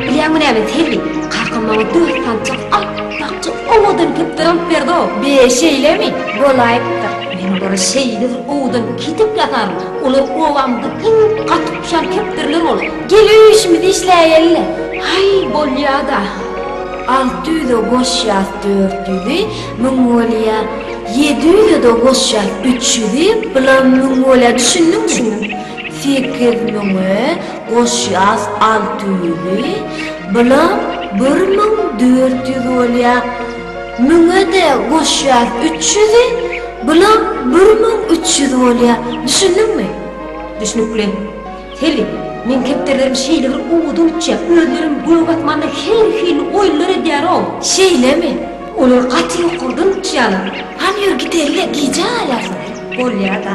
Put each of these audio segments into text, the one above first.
Bilýäňmi näme, Selbi, kakam maňa dört sanjak apbakja owadan kepderi alyp berdi-ow. Be, şeýlemi? Bolaýypdyr. Men olara şeýle bir owadan ketek ýasaryn, olar obamyzda iň gaty uçýan kepderiler bolar. Gel öý işimizi işläýeli-le. Haý, bolýa-da. Alty ýüze goşýas dört ýüzi, müň bolýa. Ýedi ýüze-de goşýas üç ýüzi, bulam müň bolýa. Düşündiňmi? Düşündim. Sekiz müňe goşýas alty ýüzi, bulam 1400 bolýa. Müňe-de goşýas üç ýüzi, bulam 1300 bolýa. Düşündiňmi? Düşnükli. Selbi, meň kepderilerim şeýle bir owadan uçýar, özlerem gök asmanda her hili oýunlar edýär-ow. Şeýlemi? Olar gaty ýokardan uçýarlar. Hany ýör gideli-le, gijä galýarsyň. Bolýa-da.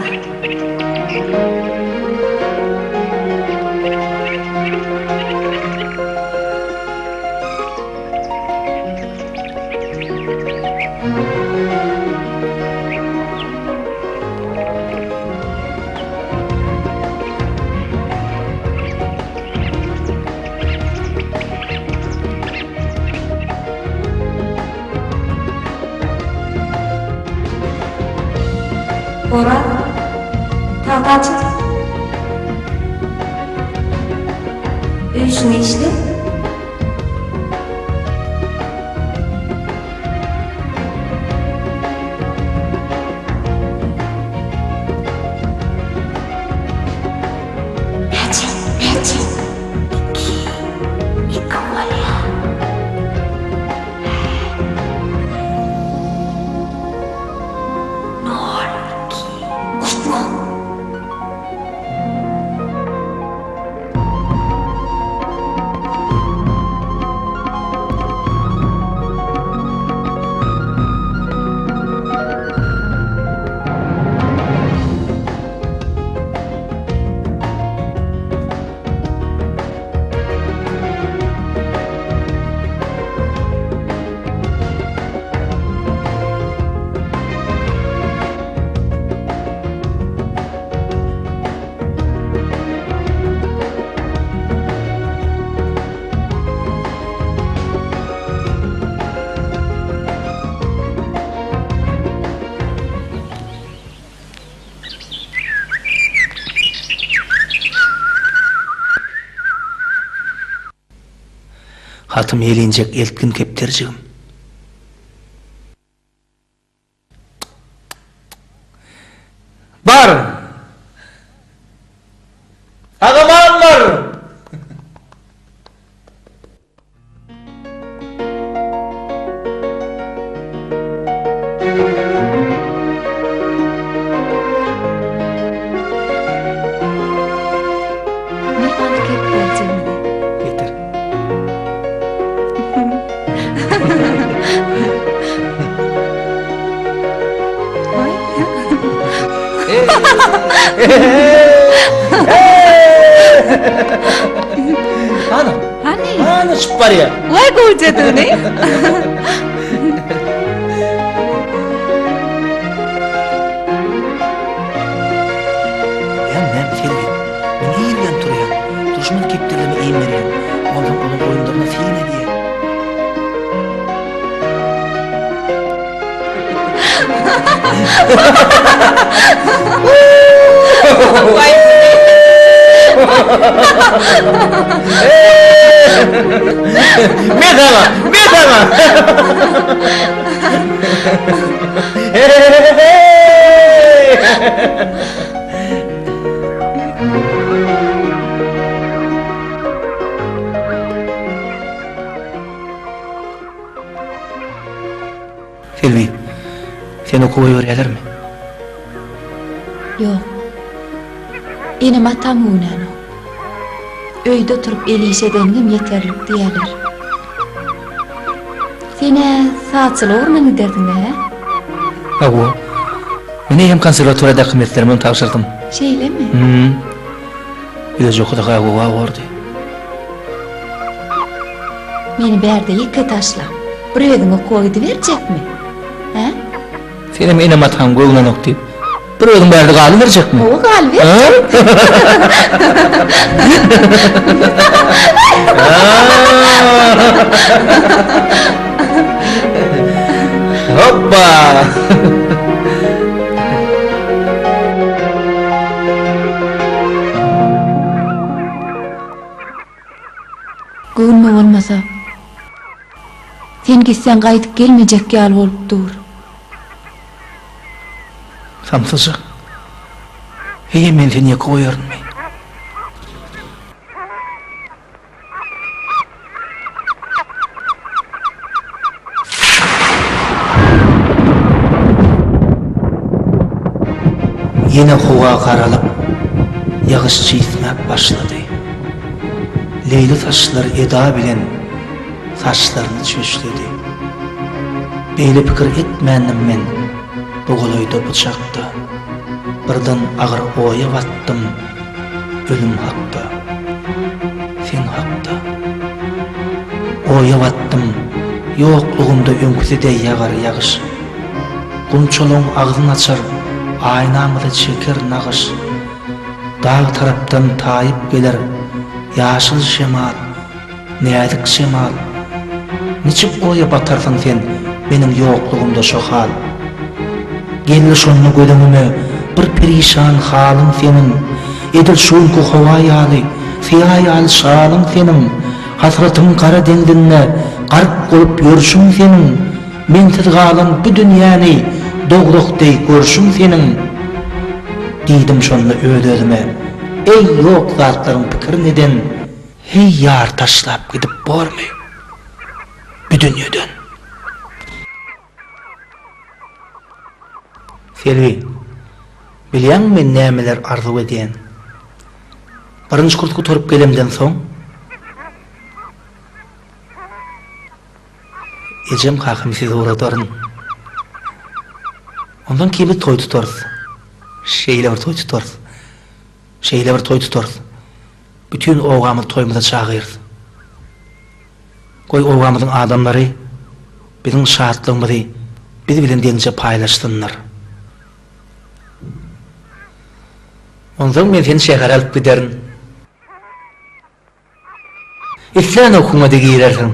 Oraz, tagta çyk. Öý işiňi işle. Näçe? Näçe? Iki. Iki bolýar. Nol, iki. Goşma. Hatym ýelinjek eltgin kepderijigim. Bar! Sag-aman bar! Me al kepderjigimizi. Getir. Hany? Hany? Hany uçup barýar. Waý gowjadygyny. Ýa näme Selbi? Men irden turýan. Duşman kepderilerime iým berýän. Onsoň olaň oýunlaryna syn edýän. Me saňa! Me saňa! Selbi, seni okuwa goýberýärlermi? Ýok. Enem-atam göwnänok. Öýde oturyp el iş edeniňem ýeterlik diýýärler. Sen-ä sazçylyk ugrundan gidersiň-dä, hä? Hawa. Men eýýäm konserwatoriýadaky meslerimi hem tabşyrdym. Şeýlemi? Hüm. Ýüzüji okuda-ha gowy bordy. Meni bärde ýeke taşlap, bir özüň okuwa gidiberjekmi? Hä? Senem enem-ataň göwnenok diýip, bir özüň bärde galyberjekmi? Hawa, galyberjek. Hopba! Göwnüme bolmasa, sen gitseň gaýdyp gelmejek ýaly bolup dur. Samsyjak. Heý, men seni ýeke goýarynmy? Ýene howa garalyp, ýagyş çisňäp başlady. Leýli saçlar eda bilen saçlaryny çöşledi. Beýle pikir etmändim men bu golaýda bu çakda. Birden agyr oýa batdym. Ölüm hakda, sen hakda. Oýa batdym, ýoklugymda öňküsi deý ýagar ýagyş. Gunçalaň agzyn açar, aýnamyza çeker nagyş. Dag tarapdan taýyp geler ýaşyl şemal. Näzik şemal, niçik oýa batarsyň sen meniň ýoklugymda şo hal? Geldi şonda göz öňüme bir perişan halyň seniň, Edil şu günki howa ýaly, syýa ýaly şalyň seniň, Hasratyň gara deňzinde gark bolup ýörşüň seniň, Mensiz galan bu dünýäni dowzah deý görşüň seniň. Diýdim şonda öz-özüme, Eý, ýok zatlaryň pikirini eden, Heý ýar taşlap gidip bormy bu dünýeden. Selbi, bilýäňmi men nämeler arzuw edýän? Birinji kurs gutaryp gelemden soň, ejem kakamy size ugradaryn. Ondan keyin biz toý tutarys. Şeýle bir toý tutarys. Şeýle bir toý tutarys. Bütin obamyzy toýumyza çagyrys. Goý, obamyzyň adamlary biziň şatlygymyzy biz bilen deňje paýlaşsynlar. Onsoň men seni şähere alyp giderin. Islän okuwyňa-da girersiň.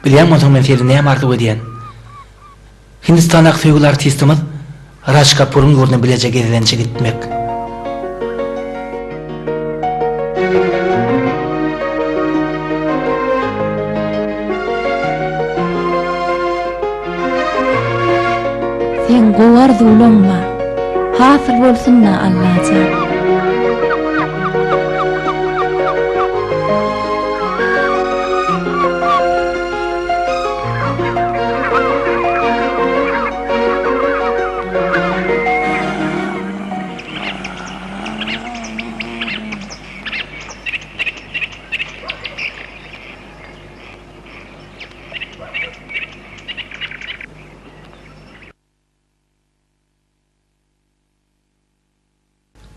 Bilýäňmi onsoň men seni näme arzuw edýän? Hindistandaky söýgüli artistimiz Raj Kapuryň ýurduna bileje gezelençe gitmek. arzuwlaň bar. Hasyl bolsun-da Allajan.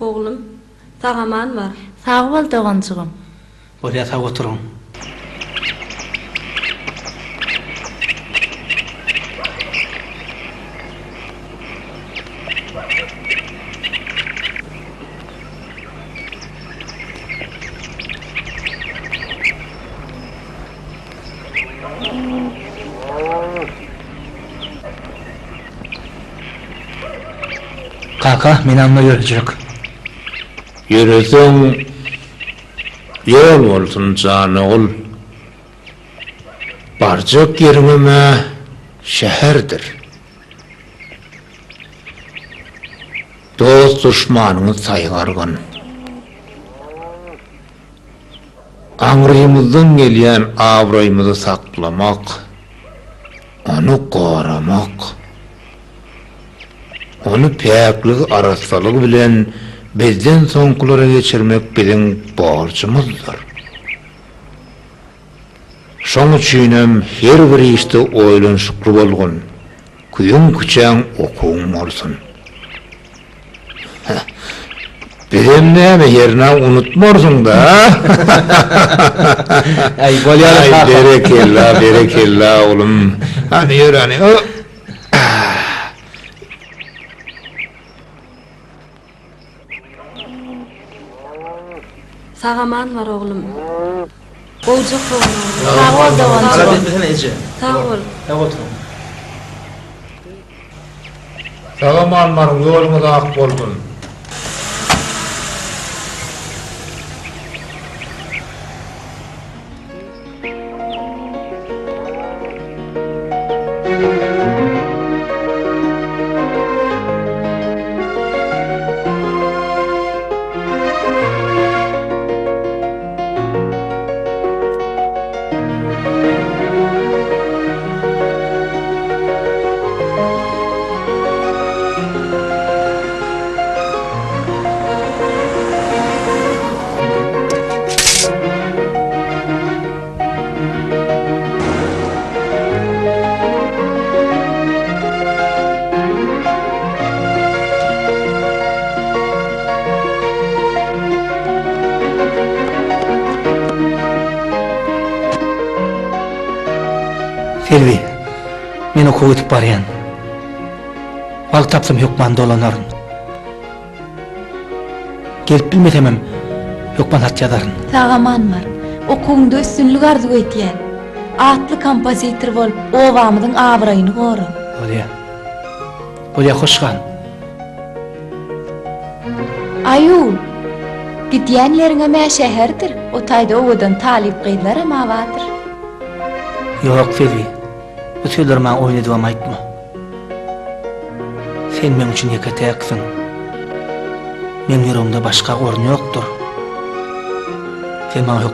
Oglum, sag-aman bar. Sag bol doganjygym. Bolýa sag oturyň. Kaka, men anna ýörejek. Ýöreseň, ýol bolsun, jan ogul. Barjak ýeriňem-ä şäherdir. Dost-duşmanyňy saýgargyn. Aňrymyzdan gelýän abraýymyzy saklamak, ony goramak, ony päkligi, arassalygy bilen bizden soňkulara geçirmek biziň borjumyzdyr. Şoň üçinem her bir işde oýlanyşykly bolgun, küýüň-küçäň okuwyň bolsun. Bizem näme hernä unutmarsyň-da, a? Äý, bolýar-a Aý, kaka. berekella, berekella, oglum. Hany, ýör, hany. Sag-aman bar, oglum. Gowjak bolgun, oglum. Sag bol, doganjygym. Galat etmesene, eje. Sag bol. Sag oturyň. Sag-aman baryň, ýoluňyz ak bolsun! Selbi, men okuwa gidip barýan. Wagt tapsam hökman dolanaryn. Gelip bilmesemem hökman hat ýazaryn. Sag-aman bar. Okuwyňda üstünlik arzuw edýän. Atly kompozitor bolup, obamyzyň abraýyny gora. Bolýa. Bolýa, hoş gal. Aýu! Gidýän ýeriňem-ä şäherdir, o taýda owadan talyp gyzlaram-a bardyr. Ýok, Selbi, bu sözleri maňa oýun edibem aýtma. Sen meň üçin ýeke-täksiň. Meň ýüregimde başga orun ýokdur. Sen maňa hökman.